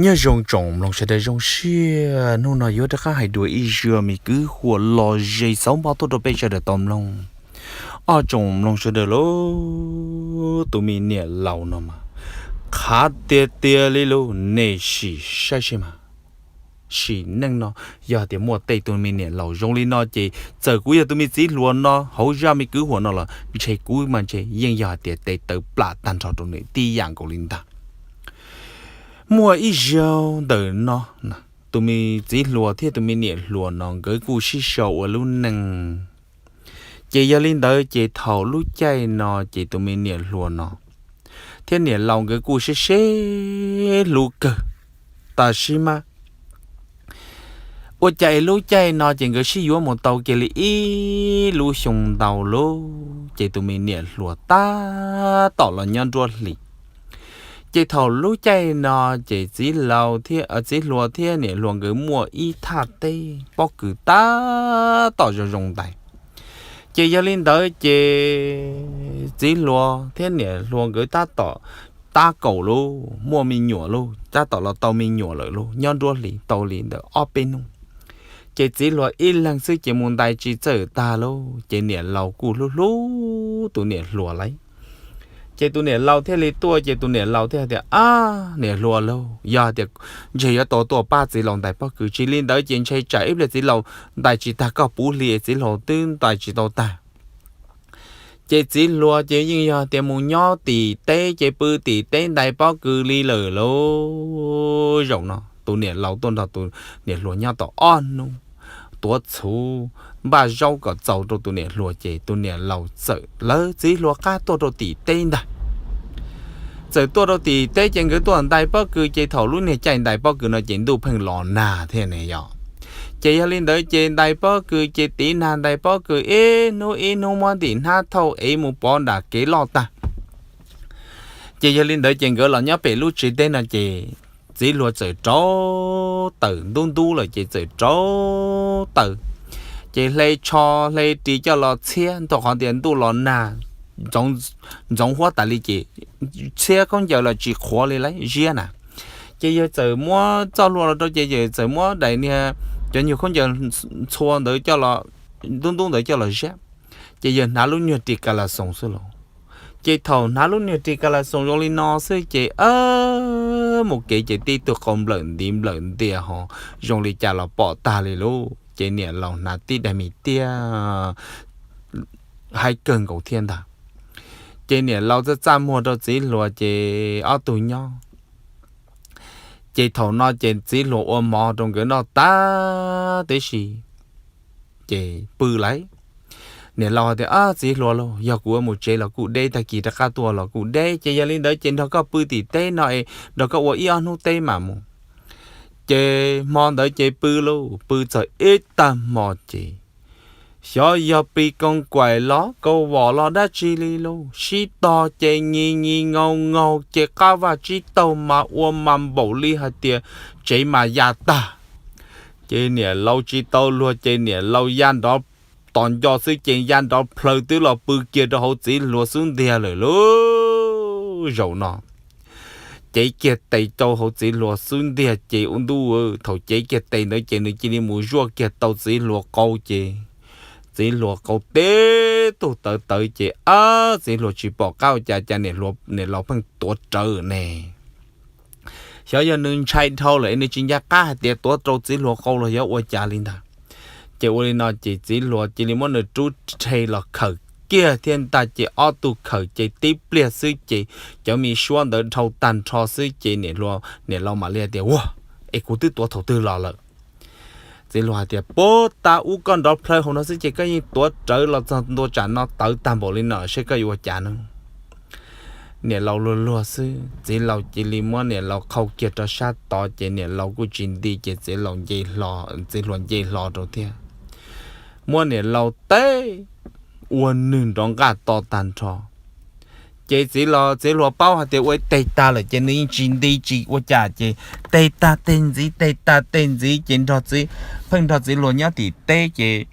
Nyob zoo tsoom mloog sawv daws zoo siab, hnub no yuav rov qab hais dua ib zaj me kwv huam los ze xauv npog tuaj rau peb sawv daws tau mloog. Ob tsoom mloog sawv daws lauj, tus me niam laus no mas qhav tiag tiag li lauj, nej sim saib seb mas. Sim neej no yog tias muaj tej tus me niam laus zoo li no ces txawm kuv yog tus me txiv hluas no hauv zaj me kwv huam no los ntshe kuv mas ntshe yeej yog hais tias tes taw plam tag nrho rau nws tib yam nkaus li ntag. Muaj ib zaug ntawm no, tus me txiv hluas thiab tus me niam hluas no nkawd kuj sib sau ua lub neej. Ces yog li ntawd ces thaum lub caij no ces tus me niam hluas no thiab niam laus nkawd kuj sib sib hlub kawg. Tab sis mas ua cas lub caij no ces nkawd sib yuav mus tau kiag li ib lub xyoo ntau lauj, ces tus me niam hluas tab tom los nyob nruab hlis. Ces thaum lub caij no ces txiv hluas thiab niam hluas nkawd muaj ib thaj teb pob kws tab tom zoo zoo ntais. Ces yog li ntawd ces txiv hluas thiab niam hluas nkawd tab tom tab kaum lauj, muaj me nyuam lauj, tab tom los tau me nyuam lawm lauj, nyob nruab hlis tau li ntawm ob peb hnub. Ces txiv hluas ib leeg xwb ces mus ntais tsis txawj tag lauj, ces niam laus kuj hlub hlub tus niam hluas lauj. Ces tus niam laus thiaj li tuaj ces tus niam laus thiaj tias, Ab, niam hluas lauj, yog tias ntshe yuav tau tuaj pab txiv laus ntais pob kws, tsis li ntawd ces ntshe tsam ib pliag txiv laus ntais tsis tag koj puv hli txiv laus twb ntais tsis tau tag. Ces txiv hluas ces yeej yog tias mus nyob tim teb ces pw tim teb ntais pob kws li lawm lauj. Zaum no tus niam laus tuaj nrog tus niam hluas nyob tau ob hnub, tuav txhuv npaj zaub kom txaus rau tus niam hluas ces tus niam laus txawm lawv txiv hluas qab tuaj rau tim teb ntag. Txawm tuaj rau tim teb ces nkawd tuaj ntais pob kws ces thaum lub niag caij ntais pob kws no ces ntuj pheej los nag thiab ne yom. Ces yog li ntawd ces ntais pob kws ces tiv nag ntais pob kws ib hnub ib hnub muab ntim hnab thauj ev mus pov nram kev loj tag. Ces yog li ntawd ces nkawd los nyob pem lub tsev teb no ces txiv hluas txawm rauv taws, ntub ntub lawm ces txawm rauv taws, ces hle tsho hle ris coj los txhiab, ntau qhov tias ntuj los nag ntxoov huab tas li ces txhiab khaub ncaws los tsis qhuav li lauj, ziab na. Ces yawg txawm muab txoj hlua los rau ces yawg txawm muab daim niag cov nyuag khaub ncaws ntxhua ntawd coj los, ntub ntub ntawd coj los ziab. Ces yawg hnav lub nyuag ris ka la xoos xwb lauj. Ces thaum hnav lub nyuag ris ka la xoos zoo li no xwb ces mus kev ces tib tug qau nplawm ntiv nplawm ntias ho zoo li cas los pom tag li lauj. Ces niam laus hnav tib daim mis tiaj haib kawg nkaus thiab ntag. Ces niam laus txaj txaj muag rau txiv hluas ces ob tug nyob. Ces thaum no ces txiv hluas ua mov rau nkawd noj tag tib si ces pw lauj. Niam laus hais tias, Ab, txiv hluas lauj, yog kuv ua mus tsev los kuj deb, tag kis rov qab tuaj los kuj deb, ces yog li ntawd ces nrog koj pw tim teb no es nrog koj ua ib ob hnub teb mam mus. Ces hmo ntawd ces pw lauj, pw txog ib tag hmo ces xyov yog pis koos kaim los kaus vom los dab tsi li lauj, sib tog ces nyi nyi ngaus ngaus ces qab vaj tsib taug mas ua mas npaum li hais tias tsev mas ya tag. Ces niam laus tsis tau luag ces niam laus ya nrov tos nco xwb ces ya nrov plhaws twb los pw kiag rau hauv txiv hluas xub ntiag lawm lauj. Zaum no cev kiag tes rau hauv txiv hluas xub ntiag ces ua ntuj, thaum cev kiag tes ntawd ces nws cia li mus zuaj kiag tau txiv hluas qau ces txiv hluas qau teb tug tawv tawv ces ab txiv hluas tsis pom qab ua cas, cas niam laus pheej tuav rawv ne. Xyov yog nws ntshai dhau lawm es nws tsis nco qab hais tias tuav rau txiv hluas qau los xyov ua cas li ntag. Ces ua li no ces txiv hluas cia li muab nws rub rhe los khawm kiag thiab ntag ces ob tug khawm ces tib pliag xwb ces cov me suab ntawd dhau tag nrho xwb ces niam laus mam li hais tias, Ua, es kuv twb tuav thaum twg los lawm? Txiv hluas hais tias, Puag ta ub koj nrov plhaws hauv no xwb ces koj yeej tuav rawv los txog ntua tsam no tawv tag npaum li no seb koj yuav ua cas no. Niam laus luag luag xwb, txiv laus cia li muab niam laus qhau kiag rau sab tod ces niam laus kuj tsis nti ces txiv laus nce hlo, txiv hluas nce hlo rau thiab. Muab niam laus teb ua nws nrov nqaj to tag nrho. Ces txiv laus, txiv hluas paub hais tias ua teg tag lawm ces nws yeej tsis nti tsis ua cas ces teg tag teg ntxiv teg tag teg ntxiv ces nrog txiv, pheej nrog txiv hluas nyob tim teb ces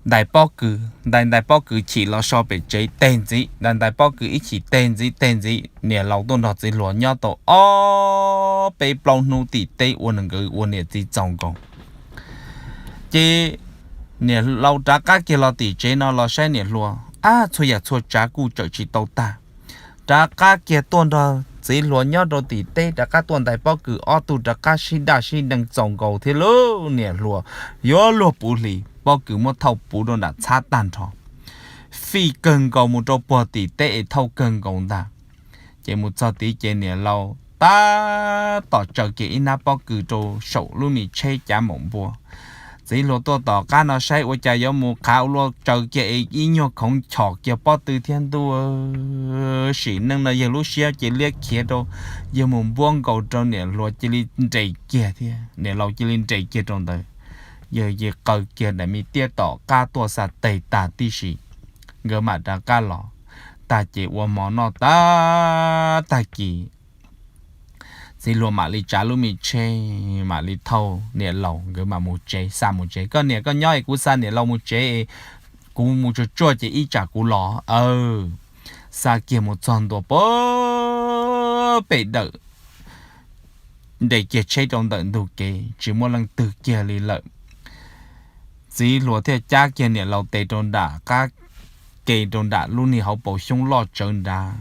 ntais pob kws, ntais ntais pob kws chim los so pem tsev teg ntxiv, ntais ntais pob kws ib chim teg ntxiv teg ntxiv. Niam laus tuaj nrog txiv hluas nyob tau ob peb plaub hnub tim teb ua nkawd ua niam txiv txaus nkaus. Ces niam laus rov qab kiag los tim tsev no los saib niam hluas, ab, txhua yam txhua tsav kuj tsawm tsis tau tag. Rov qab kiag tuaj nrog txiv hluas nyob rau tim teb, rov qab tuaj ntais pob kws, ob tug rov qab sib daj sib dee txaus nkaus thiab lauj. Niam hluas yuav luag puv hlis, pob kws muab thauj puv rau nram txhab tag nrho, fij kawg nkaus mus rau puag tim teb es thauj kawg nkaus ntag. Ces mus txog tid ces niam laus tab tom tsaws kiag ib hnab pob kws rau saum lub me tsheb cav maum npua. Txiv hluas tuaj tom qab no saib ua cas yuav mus qhav ua luaj, tsaws kiag es ib nyuag khoov chom kiag pob tw thiab ntuj, sim neej no yawg lub siab cia li khiav rau, yawg mus npuab nkaus rau niam hluas cia li nres kiag thiab niam laus cia li nres kiag rau ntawd. Yawg cia li qaws kiag daim me tiab tom qab tuaj xa tes tag tib si, nkawd mam rov qab los. Tag ces ua hmo noj tag, tag kis txiv hluas mam li tsav lub me tsheb mam li thauj niam laus nkawd mam mus tsev, xa mus tsev. Koj niam koj nyob es kuv xa niam laus mus tsev, kuv mus tsuag tsuag ces ib tsam kuv los. Xa kiag mus txog ntua pem dawm, nres kiag tsheb rau ntawm ntug kev tsis muaj leej twg kiag li lawm. Txiv hluas thiaj cab kiag niam laus tes rau nram qab ke rau nram lub niag hauv paus xyoob loj tsawv nrad.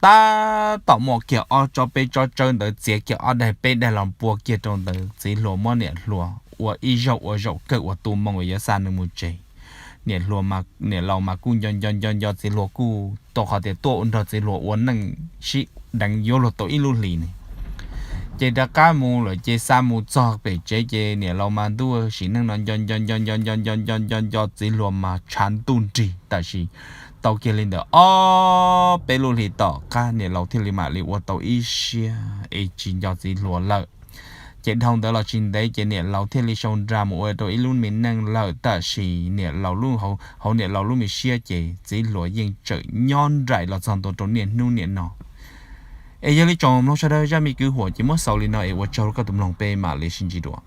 Tab tom muaj kiag ob tsob peb tsob tsawb ntawd txiav kiag ob daig peb daig los npua kiag rau ntawd, txiv hluas muab niam hluas ua ib zaug ua zaum kawg uas tu moo uas yuav xa nws mus tsev. Niam hluas, niam laus mas kuj nco nco nco nco txiv hluas kuj tau qhov tias tuaj nrog txiv hluas ua neej sib deev yuav luag tau ib lub hlis ne. Ces rov qab mus lawm ces xa mus txog pem tsev ces niam laus mas ntuj, sim neej no nco nco nco nco nco nco nco nco nco txiv hluas mas tshav ntuj nrig. Tab sis tau kiag li ntawm ob peb lub hlis tom qab niam laus thiaj li mam li ua tau ib siab es tsis nco txiv hluas lawm. Ces dhau ntawd los tsis ntev ces niam laus thiaj li sau nra mus ua rau ib lub me neej lawm. Tab sis niam laus, hauv niam laus lub me siab ces txiv hluas yeej tseem nyob nraim los txog ntua rau niaj hnub niam no. Es yog li tsoom mloog sawv daws zaj me kwv huam ces muab xaus li no es ua tsaug rau koj tus mloog, peb mam li sib ntsib dua.